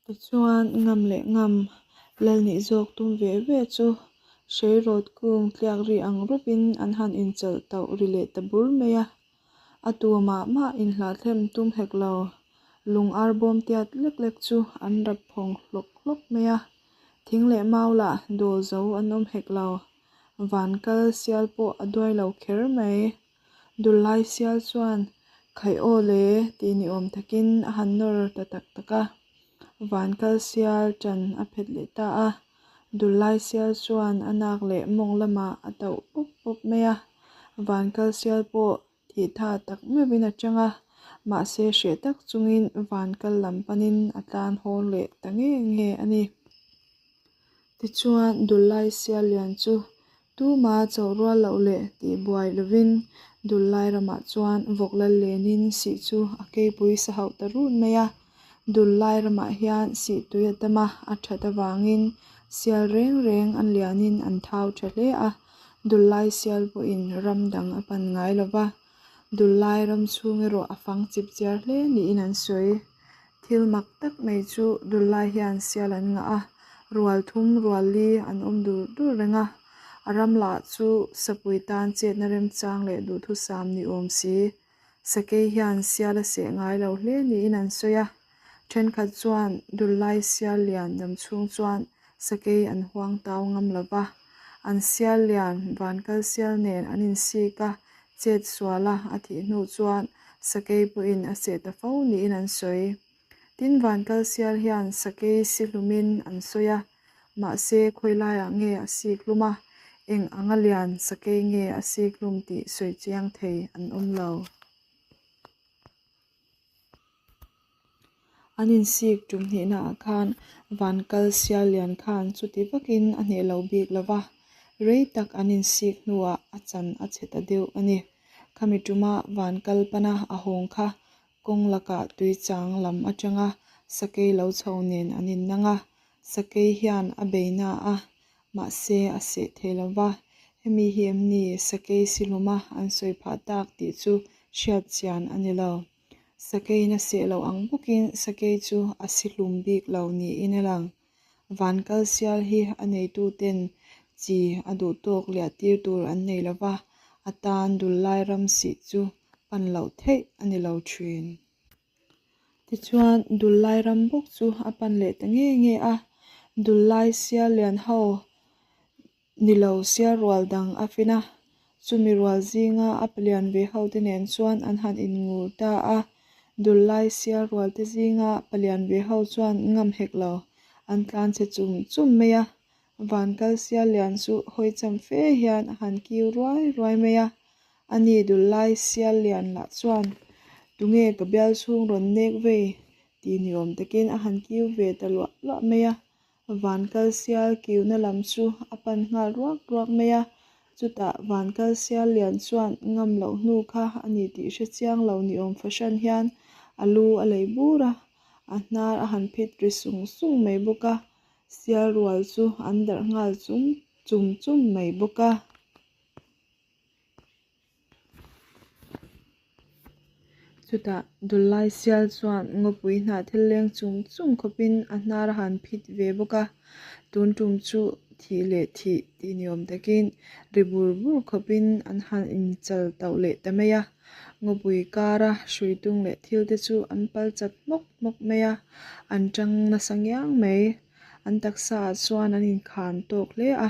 Tichuan, ngam leh ngam, lal nih zawk tum ve ve chu hreirawt kung tliak ri ang rupin an han inchalh tauh ri leh ta bur mai a. A tu mah mah inhlahthlem tum hek lo, lung ar bawm tiat lek lek chu an rap phawng hlawk hlawk mai a. Thing leh mau lah dawl zo an awm hek lo, van kal sial pawh a duai lo kher mai. Dullai sial chuan Khaih aw le tih ni awm takin a han nawr ta tak tak a. Van kal sial ṭan a phet leh ta a. Dullai sial chuan a nak leh mawng lamah a tauh pawp pawp mai a. Van kal sial pawh thih tha tak meuhin a chang a, mahse hreh tak chungin van kal lam panin a tlan haw leh ta nge nge a ni. Tichuan Dullai sial lian chu Tuma chauh rual loh leh tih buai lovin Dullai ramah chuan vawk lal lenin sih chu a keipui sa hauh ta run mai a. Dullai ramah hian sih tui a tam a, a that avangin sial reng reng an lianin an thau tha hle a. Dullai sial pawhin ram dang a pan ngai lo va, Dullai ram chhung erawh a fang chip chiar hle niin an sawi. Thil mak tak mai chu Dullai hian sial an ngah a, rual thum rual li an awm dur dur reng a. A ram lah chu sapui tan chetna remchang leh duhthusam ni awm si. Sakei hian sial a seh ngai lo hle niin an sawi a. Thenkhat chuan Dullai sial lian dam chhung chuan sakei an huang tau ngam lo va. An sial lian vankal sial nen an insik a, chet sual a a thih hnu chuan sakei pawhin a seh ta fo niin an sawi. Tin vankal sial hian sakei si hlumin an sawi a, mahse khawi laiah nge a sik hlum a, eng anga lian sakei nge a sik hlum tih sawi chiang thei an awm lo. An insik tum hnihnaah khan van kal sial lian khan chuti vakin a hneh lo bik lo va, rei tak an insik hnuah a chan a chhe ta deuh a ni. Khami tuma van kal pana a hawng kha kawng lakah tui chang lam atanga sakei lo chho nen an innang a, sakei hian a bei na a, mahse a seh thei lo va, hemi hi em ni sakei sihluma an sawi phah tak tih chu hriat chian a ni lo. Sakeiin a seh lo ang bawkin sakei chu a sihlum bik lo niin a lang. Van kal sial hi a neituten chi a duh tawk liah tir tur an nei lo va, a tan dul lai ram sih chu pan loh theih a ni lo thin. Tichuan, Dullai ram bawk chu a pan leh ta nge nge a, Dullai sial lian ho ni lo sial rual dang a fin a, chumi rual zinga a palian ve ho te nen chuan an han inngur ta a, Dullai sial rual te zinga palian ve ho chuan ngam hek lo, an tlan chhe chum chum mai a, van kal sial lian chu hawi cham fe hian a han kiu ruai ruai mai a, A ni dullai sial lian lah chuan tunge ka bial chhung rawn nek vei tih ni awm takin a han kiu ve ta luah luah mai a. Van kal sial kiuna lam chu a pan nghal ruak ruak mai a. Chutah van kal sial lian chuan ngam loh hnu kha a ni tih hre chiang lo ni awm fahran hian a lu a lei bur a, a hnar a han phit ri sung sung mai bawk a. Sial rual chu an darh nghal chum chum chum mai bawk a. Chutah Dullai sial chuan ngawpui hnah thil leng chung chung khawpin a hnar a han phit ve bawk a, tun tum chu thih leh thih tih ni awm takin ri bur bur khawpin an han inchal tauh leh ta mai a, ngawpui kara hrui tung leh thil te chu an pal chat hmawk hmawk mai a, an tang nasa ngiang mai. An taksa ah chuan an inkhan tawk hle a,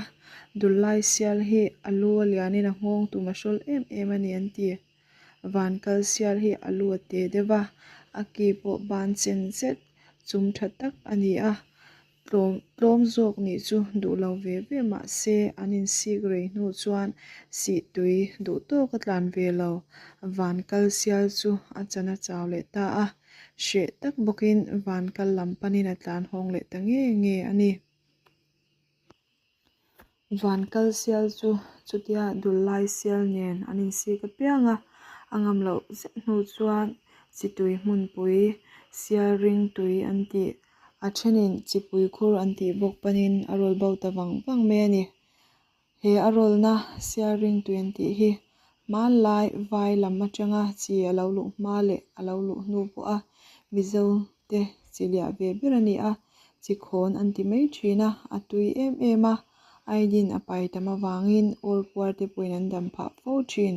Dullai sial hi a lu a lianin a nghawng tum a hrawl em em a ni an ti. Van kal sial hi a lu a te deuh a, a ki pawh ban chen zet chum tha tak a ni a, tlawm tlawm zawk nih chu duh lo ve ve mah se an insik rei hnu chuan sih tui duh tawk a tlan ve lo. Van kal sial chu a chan a chau leh ta a. Hreh tak bawkin van kal lam panin a tlan hawng leh ta nge nge a ni. Van kal sial chu chutia dul lai sial nen an insik apiang a, a ngam loh zet hnu chuan chitui hmunpui, sial ring tui an tih, a thenin chipui khur an tih bawk panin a rawl bo ta vang vang mai a ni. He a rawlna sial ring tui an tih hi hmanlai vai lam atanga chi a lo luh hma leh a lo luh hnu pawha Mizo te chi liah ve ber a ni a. Chikhawn an ti mai thin a, a tui em em a, aidin a pai tam avangin awl puar te pawhin an dam phah fo thin.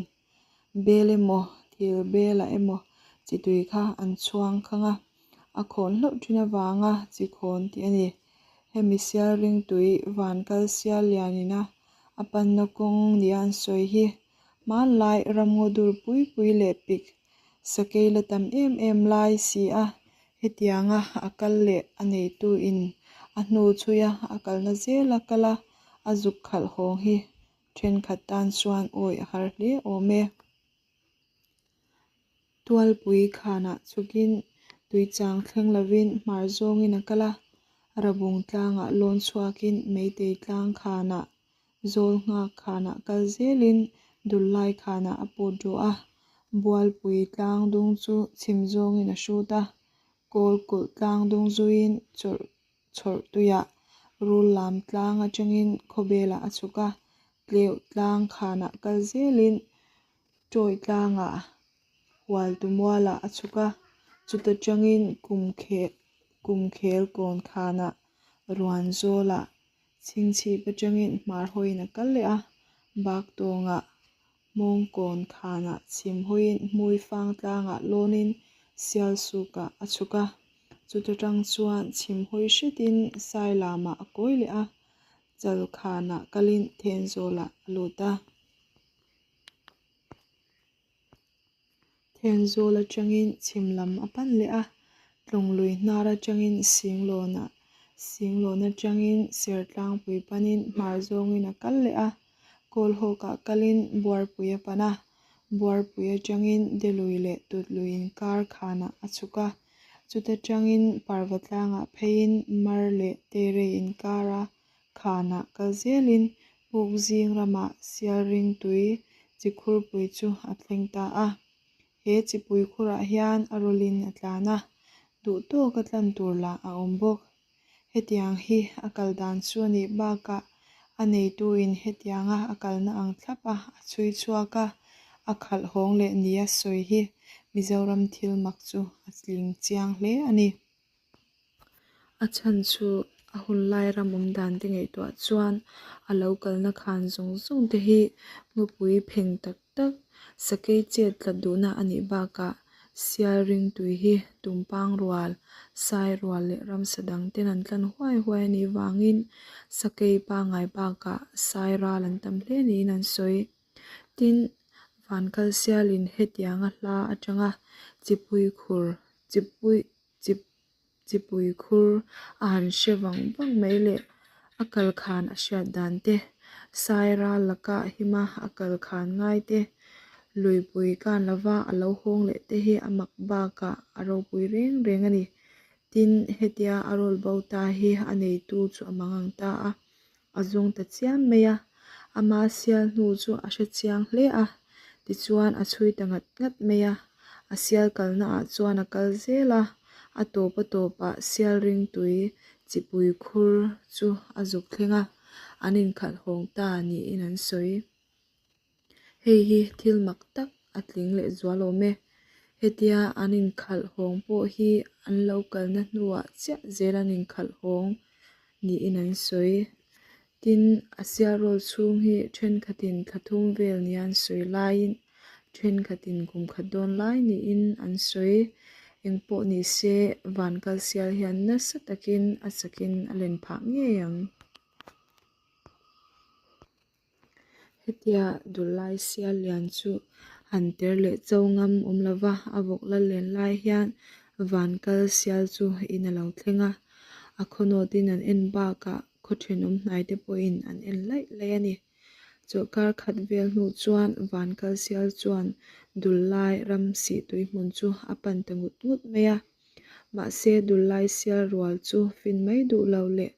Bel emaw, thil belah emaw chi tui kha an chhuang khang a, a khawn hlauh thin avanga chi khawn tih a ni. Hemi sial ringtui van kal sial lianina a panna kawng nia an sawi hi hmanlai ramngaw dur pui pui leh pik sakei la tam em em lai si a, hetianga a kal leh a neitu in a hnu chhuia a kalna zela kal a, a zuk khalh hawng hi Thenkhat tan chuan awi a har hle awm e. Tualpui khanah chhukin tuichang thleng lovin hmar zawngin a kal a, Rabung tlangah lawn chhuakin Meitei tlang khanah, Zawl nghak khanah kal zelin Dullai khanah a put ruh a, Bualpui tlang dung chu chhim zawngin a hrut a, Kawlkulh tlang dung zuiin chawrh Chhawrh tuiah rul lam tlang atangin khawbelah a chhuk a, tleuh tlang khanah kal zelin Tawi tlangah Hualtu mualah a chhuk a, chuta tangin Kumkhel kawn khanah Ruan zawlah Chhingchhip atangin hmar hawiin a kal leh a, Baktawngah Hmawngkawn khanah chhim hawiin Hmuifang tlangah lawnin Sialsukah a chhuk a, chuta tang chuan chhim hawi hretin Sailamah a kawi leh a, Chal khanah kalin Thenzawlah a lut a. Thenzawl atangin chhim lam a pan leh a, Tlawnglui hnar atangin Singlawnah, Singlawn atangin Sertlangpui panin hmar zawngin a kal leh a, Kawlhawkah kalin Buarpui a pan a, Buarpui atangin Delui leh Tutlui inkar khanah a chhuk a, chuta tangin Parvatlangah pheiin Mar leh Terei inkara Khanah kal zelin puk zing ramah sialring tui chikhurpui chu a thleng ta a. He chipui khurah hian a rawlin a tlan a, duh tawka tlan tur lah a awm bawk. Hetiang hi a kal dan chu a nih bakah a neituin hetianga a kalna ang thlap a a chhui chhuak a, a khalh hawng leh nia sawi hi Mizoram thil mak chu a tling chiang hle a ni. A chhan chu a hun lai ram awm dan te ngaihtuah chuan a lo kalna khan zawng zawng te hi mupui pheng tak tak sakei chet tlat duhna a nih bakah sial ringtui hi tumpang rual, sai rual leh ramsa dang ten an tlan huai huai a nih vangin sakei pangngai bakah sai ral an tam hle niin an sawi. Tin, van kal sialin hetianga hla atanga chipui khur chipui chip chipui khur a han hre vang vang mai leh a kal khan a hriat dan te, sai ral laka hima a kal khan ngai te, luipui kan lova a lo hawng leh te hi a mak bakah a ropui reng reng a ni. Tin, hetia a rawl bo ta hi a neitu chu a mangang ta a. A zawng ta chiam mai a, ama sial hnu chu a hre chiang hle a, tichuan a chhui ta ngat ngat mai a, a sial kalna ah chuan a kal zel a, a tawp a tawp ah sial ringtui chipui khur chu a zuk thleng a, an inkhalh hawng ta niin an sawi. Hei hi thil mak tak a tling leh zual awm e. Hetia an inkhalh hawng pawh hi an lo kalna hnuah chiah zel an inkhalh hawng niin an sawi. Tin, a sialrawl chhung hi thenkhatin thla thum vel nia an sawi laiin thenkhatin kum khat dawn lai niin an sawi. Engpawh ni se, van kal sial hian nasa takin a chakin a len phah ngei ang. Hetia Dullai sial lian chu han ter leh cho ngam awm lo va, a vawk la len lai hian van kal sial chu in a lo thleng a, a khawnawtin an en bakah khaw thenawm hnai te pawhin an en laih laih a ni. Chawlhkar khat vel hnu chuan van kal sial chuan Dullai ram sih tui hmun chu a pan ta ngut ngut mai a. Mahse, Dullai sial rual chu fin mai duh lo leh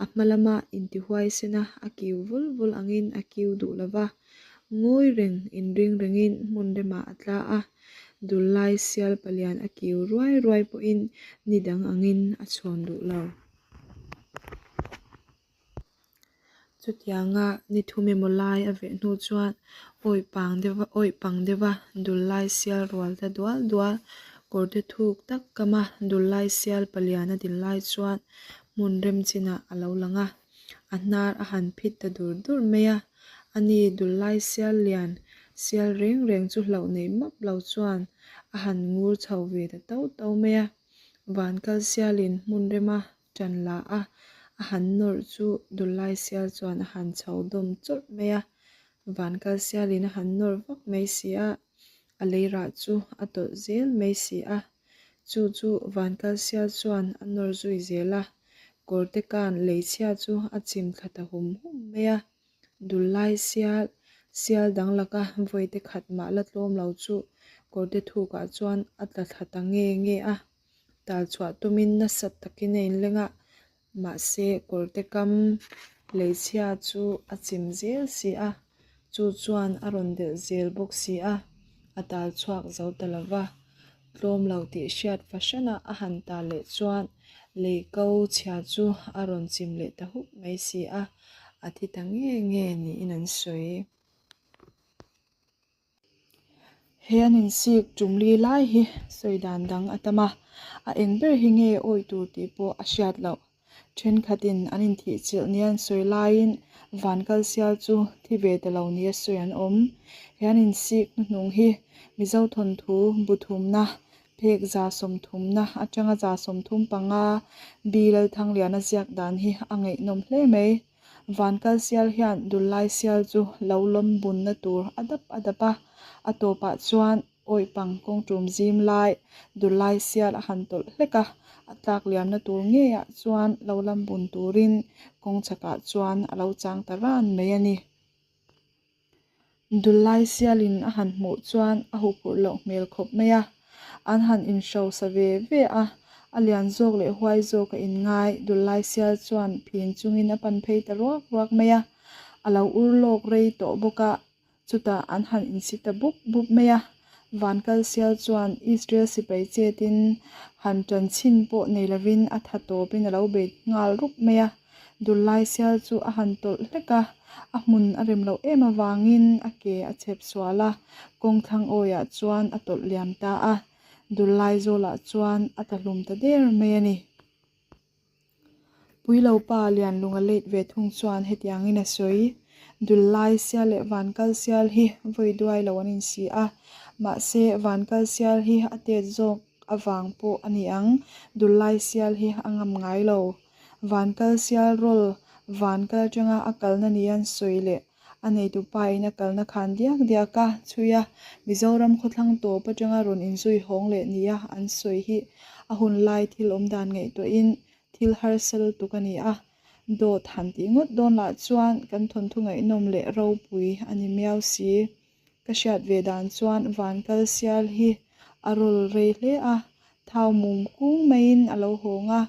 a hma lama intihuaisen a, a kiu vul vul angin a kiu duh lo va. Ngawi reng, inring rengin hmun remah a tla a, Dullai sial palian a kiu ruai ruai pawhin ni dang angin a chhawn duh lo. Chutianga ni thum emaw lai a veh hnu chuan awih pang deuh a awih pang deuh a dul lai sial rual ta dual dual kawr te thuk tak kam a dul lai sial palian a din lai chuan. Hmun rem chinah a lo lang a, a hnar a han phit ta dur dur mai a. Ani dullai sial lian, sial reng reng chu hlauh nei map lo chuan a han ngur chho ve ta tau tau mai a. Van kal sialin hmun rema ṭan la a, a han nawrh chu dullai sial chuan a han chho dawm chawrh mai a. Van kal sialin a han nawr vak mai si a, a lei rah chu a tawlh zel mai si a. Chu chu van kal sial chuan a nawr zui zel a, kawrte kan lei chhia chu a chim thla ta hum hum mai a. Dullai sial, sial dang laka vawite khat mah la tlawm lo chu kawrte thukah chuan a tla thla ta nge nge a. Tal chhuah tumin nasat takin a inleng a, Mahse, kawrte kam leichhia chu a chim zel si a, chu chuan a rawn delh zel bawk si a, a tal chhuak zo ta lo va. Tlawm lo tih hriat fahranah a han tal leh chuan lei ko chhia chu a rawn chim leh ta hup mai si a, a thi ta nge nge niin an sawi. He an insik tum li lai hi sawi dan dang a tam a, a eng ber hi nge awih tur tih pawh a hriat loh. Thenkhatin an inthih chilh nia an sawi laiin van kal sial chu thi ve ta lo nia sawi an awm. He an insik hnuhnung hi Mizo thawnthu bu thumna phek 130na atanga 135 B Lalthangliana ziak dan hi a ngaihnawm hle mai. Van kal sial hian dullai sial chu lo lawm bunna tur a dap a dap a, a tawpah chuan awihpang kawngtum zim lai dullai sial a han tawlh hlek a, a tlak liamna tur ngeiah chuan lo lam bun turin kawng chhakah chuan a lo chang ta ran mai a ni. Dullai sialin a han hmuh chuan a huphurh loh hmel khawp mai a, an han inhrosa ve ve a, a lian zawk leh huai zawk a inngai. Dullai sial chuan phin chungin a pan phei ta ruak ruak mai a, a lo ur lawk rei tawh bawk a, chutah an han insi ta bup bup mai a. Van kal sial chuan Israel sipai chetin han ṭan chhin pawh nei lovin a tha tawpin a lo bei nghal rup mai a. Dullai sial chu a han tawlh hlek a, a hmun a rem loh em avangin a ke a chhep sual a, kawng thlang awiah chuan a tawlh liam ta a, Dullai zawlah chuan a tla hlum ta der mai a ni. Puilopa Lianlunga late ve thung chuan hetiangin a sawi, Dullai sial leh Vankal sial hi vawi duai lo an insi a, mahse Vankal sial hi a tet zawk avang pawh a ni ang, Dullai sial hi a ngam ngai lo. Van kal sial rawl van kal atanga a kalna ni an sawi leh a neitu pa in a kalna khan diak diak a chhui a, Mizoram khawthlang tawp atanga rawn inzui hawng leh nia an sawi hi a hun lai thil awm dan ngaihtuahin thil harsa lutuk a ni a, dawt han tih ngawt dawn lah chuan kan thawnthu ngaihnawm leh ropui a ni miau si. Ka hriat ve dan chuan van kal sial hi a rawl rei hle a, thau mum kung maiin a lo hawng a,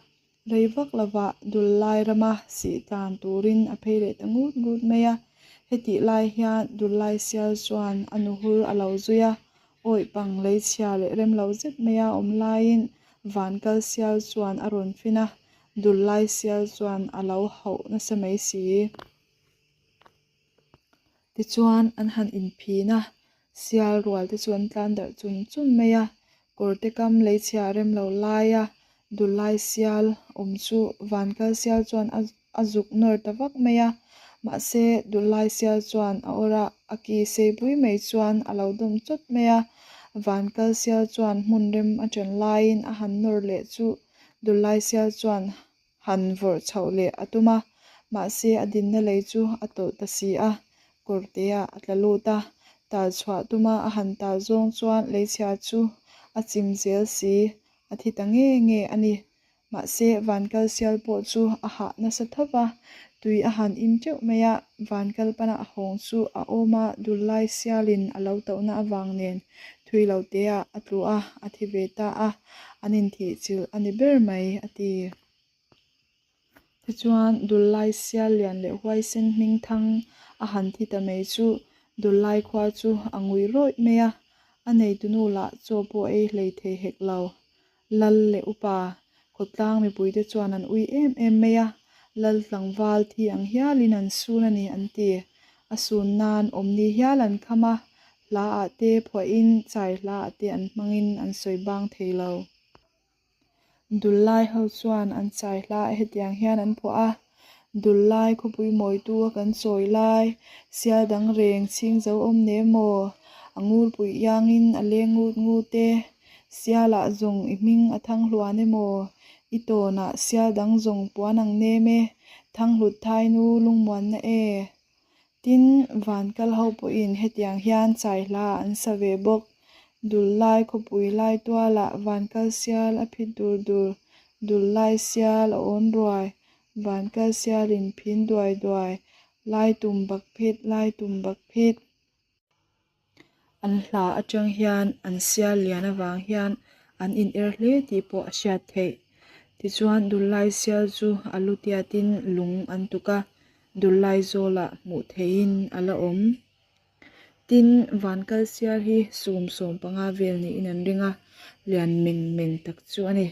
Rei vak lovah dul lai rama sih tlan turin a phei leh ta ngut ngut mai a. Hetih lai hian dul lai sial chuan a nuhur a lo zui a, awih pang lei chhia leh rem lo zet maia awm laiin van kal sial chuan a rawn fin a, dul lai sial chuan a lo hauh nasa mai si. Tichuan an han inphin a, sial rual te chu an tlan darh chum chum mai a, kawrte kam lei chhia rem lo laia dullai sial awm chu van kal sial chuan a a zuk nawr ta vak mai a, mahse dullai sial chuan a awrh a, a ki sei pui mai chuan a lo dawm chawt mai a, van kal sial chuan hmun rem a chen laiin a han nawr leh chu dullai sial chuan Han vawrh chhoh leh a tum a, mahse a dinna lei chu a tawlh ta si a, kawrteah a tla lut a, tal chhuah tuma a han tal zawng chuan leichhia chu a chim zel si, a thi ta nge nge a ni. Mahse vankal sial pawh chu a hah nasa tho va, tui a han in teuh mai a, vankal pana a hawng chu a awm a, dullai sialin a lo tohna avang nen thui lo teah a tlu a, a thi ve ta a. An inthih chilh a ni ber mai, a ti. Tichuan, Dullai sial lian leh huaisen hming thang a han thi ta mai chu Dullai khua chu a ngui rawih mai a, a neitunu lah chaw pawh ei hlei thei hek lo. Lal leh upa, khawtlang mipuite chuan an ui em em mai a, Lal tlangval thi ang hialin an sun a ni an ti. A sun nan awmni hial an kham a, Hla ah te phuahin chai hla ah te an hmangin an sawi bang thei lo. Dullai ho chuan an chai hla hetiang hian an phuah a, Dullai khawpui mawitu a kan chawi lai, sial dang reng chhing zo awm ne maw? A ngurpui iangin a leng ngut ngut e, sialah zawng i hming a thang hluan e maw? I tawnah sial dang zawng puan ang nem e, Thanghlut thainu lungmuanna e. Tin, van kal ho pawhin hetiang hian chai hla an sa ve bawk. Dul lai khawpui lai tualah van kal sial a phit dur dur, dul lai sial a awn ruai, van kal sialin phin duai duai, lai tum bak phit, lai tum bak phit. An hla atang hian an sial lian avang hian an in er hle tih pawh a hriat theih. Tichuan Dullai sial chu a lu tiatin lung an tuk a, Dullai zawlah hmuh theihin a la awm. Tin, Vankal sial hi sum 15 vel niin an ring a, lian meng meng tak chu a ni.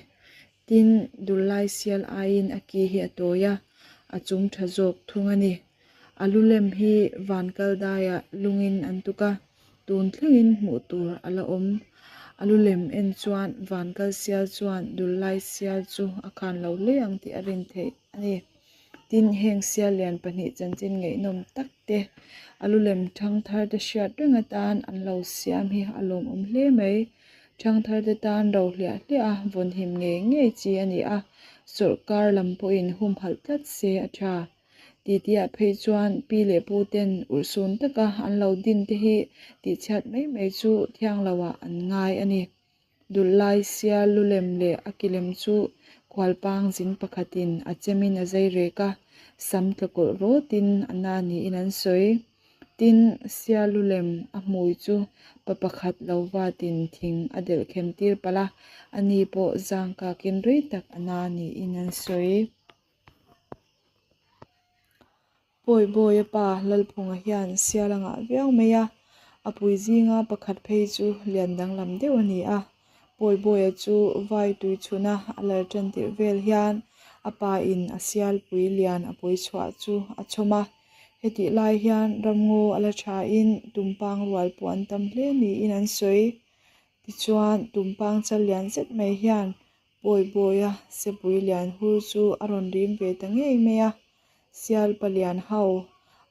Tin, Dullai sial aiin a ki hi a tawi a, a chung tha zawk thung a ni. A lu lem hi van kal daiah lungin an tuk a, tun thlengin hmuh tur a la awm. A lu lem en chuan van kal sial chuan dul lai sial chu a khan lo hle ang tih a rin theih a ni. Tin, heng sial lian pahnih chanchin ngaihnawm tak te a lu lem thangthar te hriat reng atan an lo siam hi a lawmawm hle mai. Thangthar te tan ro hliah hliah a vawnhim ngei ngei chi a ni a, sawrkar lam pawhin humhalh tlat se a tha. Titiah phei chuan pi leh pu ten urhsun taka an lo din te hi tihchhiat mai mai chu thiang loah an ngai a ni. Dullai sial lulem leh a kilem chu khualpang zin pakhatin a chemin a zai rek a, sam tlakawlh rawtin a na niin an sawi. Tin, sial lulem a hmui chu pa pakhat lo vatin thing a delh khem tir palh a, ani pawh zangkakin rei tak a na niin an sawi. Pawi Bawia pa Lalphunga hian sial a ngah viau mai a, a pui zinga pakhat phei chu lian danglam deuh a ni a. Pawi Bawia chu vai tui chhuna a lal tan tirh vel hian a pa in a sial pui lian a pui chhuah chu a chhawm a. Hetih lai hian ramngaw a la tha in tumpang rual pawh an tam hle niin an sawi. Tichuan tumpang chal lian zet mai hian Pawi Bawia sepui lian hur chu a rawn rim ve ta ngei mai a, sial palian ho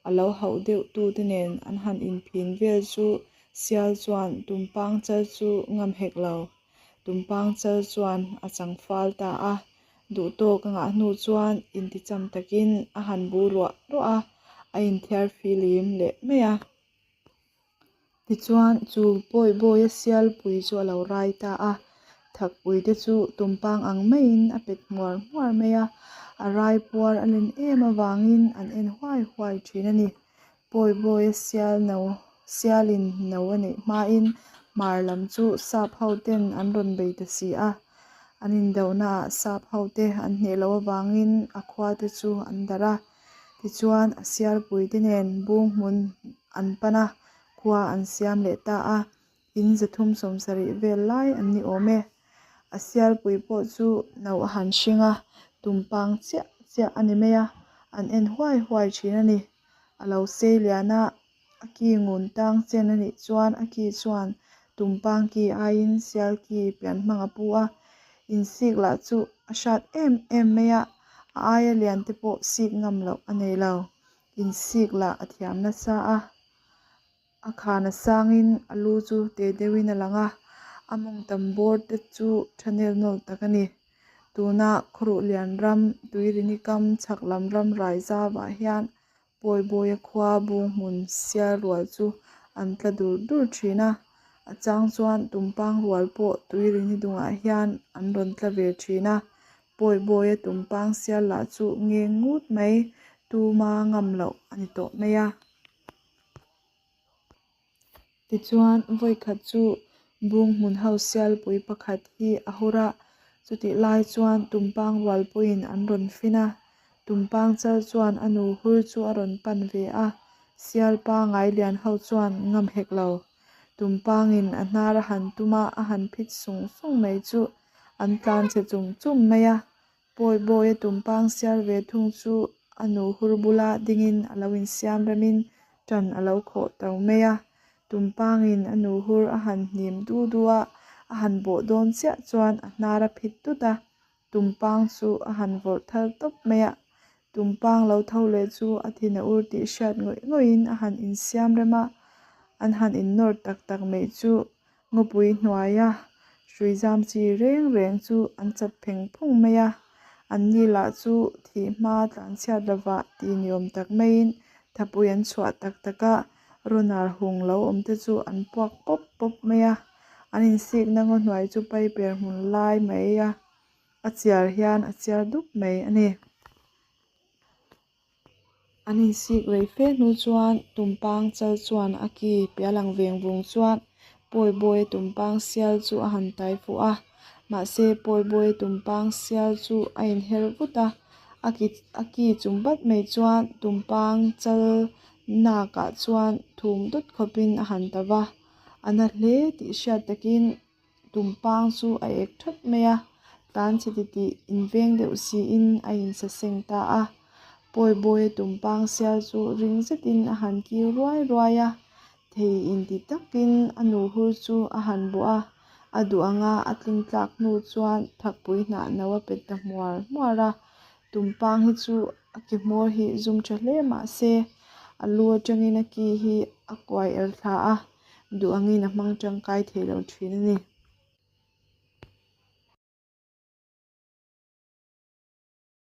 a lo hauh deuh tute nen an han inphin vel chu sial chuan tumpang chal chu ngam hek lo. Tumpang chal chuan a chang fal ta a, duhtawk a ngah hnu chuan inticham takin a han bu ruah ruah a, a inthiar filim leh mai a. Tichuan, chu pawi bawia sialpui chu a lo rai ta a, thakpui te chu tumpang ang maiin a pet hmuar hmuar mai a, a rai puar a len em avangin an en huai huai thin a ni. Pawi bawia sial no, sialin no a neih hmain hmar lam chu sap ho ten an rawn bei ta si a, an indohnaah sap ho te an hneh loh avangin a khua te chu an darh a. Tichuan, a sialpuite nen bung hmun an pan a, khua an siam leh ta a, in 370 vel lai an ni awm e. A sialpui pawh chu no a han hring a, tumpang chiah chiah a ni mai a, an en huai huai thin a ni. A lo sei lian a, A ki ngun tang chen a nih chuan a ki chuan tumpang ki aiin sial ki pian hmang a pu a, insik lah chu a hrat em em mai a, a aia lian te pawh sik ngam loh a nei lo. Insik lah a thiam nasa a, a khan a sangin a lu chu te deuhin a lang a, a mawng tam bawr te chu tha nel nawl tak a ni. Tuna khawruh lian ram Tuirini kam chhak lam ram rai zavah hian Pawibawia khua bung hmun sial rual chu an tla dur dur thin a, a chang chuan tumpang rual pawh tuirini dungah hian an rawn tla ve thin a. Pawibawia tumpang sial lah chu ngeng ngut mai, tuma ngam loh a ni tawh mai a. Tichuan, vawikhat chu bung hmun ho sialpui pakhat hi a hur a, chutih lai chuan tumpang rual pawhin an rawn fin a. Tumpang chal chuan a nu hur chu a rawn pan ve a, sial pangai lian ho chuan ngam hek lo. Tumpangin a hnar a han tum a, a han phit sung sung mai chu an tlan chhe chum chum mai a. Pawi Bawia tumpang sial ve thung chu a nu hur bula dingin a lo insiam remin ṭan a lo khawh to mai a. Tumpangin a nu hur a han hnim du du a, a han bawh dawn chiah chuan a hnar a phit tut a. Tumpang chu a han vawrh thal tawp mai a, Tumpang lo tho leh chu a thin a ur tih hriat ngawih ngawih in a han insiam rem a, an han innawr tak tak mai chu ngawpui hnuaia hrui zam chi reng reng chu an chat pheng phung mai a, anni lah chu thih hma tlan chhiat lovah ti ni awm tak maiin thapui an chhuah tak tak a, rawnar hung lo awm te chu an puak pawp pawp mai a, an insikna ngaw hnuai chu paiper hmun lai mai a. A chiar hian a chiar dup mai a ni. An insik rei fe hnu chuan tumpang chal chuan a ki pial ang veng vung chuan pawi bawi tumpang sial chu a han tai fuh a. Mahse pawi bawi tumpang sial chu a inher vut a, a ki a ki chum bat mai chuan tumpang chal nakah chuan thum dawt khawpin a han ta va. A na hle tih hriat takin Tumpang chu a ek thawt mai a, tlan chhe titih inveng deuh siin a insaseng ta a. Pawibawia tumpang sial chu ring zetin a han kiu ruai ruai a, thei inti takin a nu hur chu a han bawh a, a duh anga a tling tlak hnu chuan thakpui hnah no a pet ta hmuar hmuar a. Tumpang hi chu a ki hmawr hi zum tha hle mah se, a lu atangin a ki hi a kuai er thla a. duh angin a hmang tangkai thei lo thin a ni.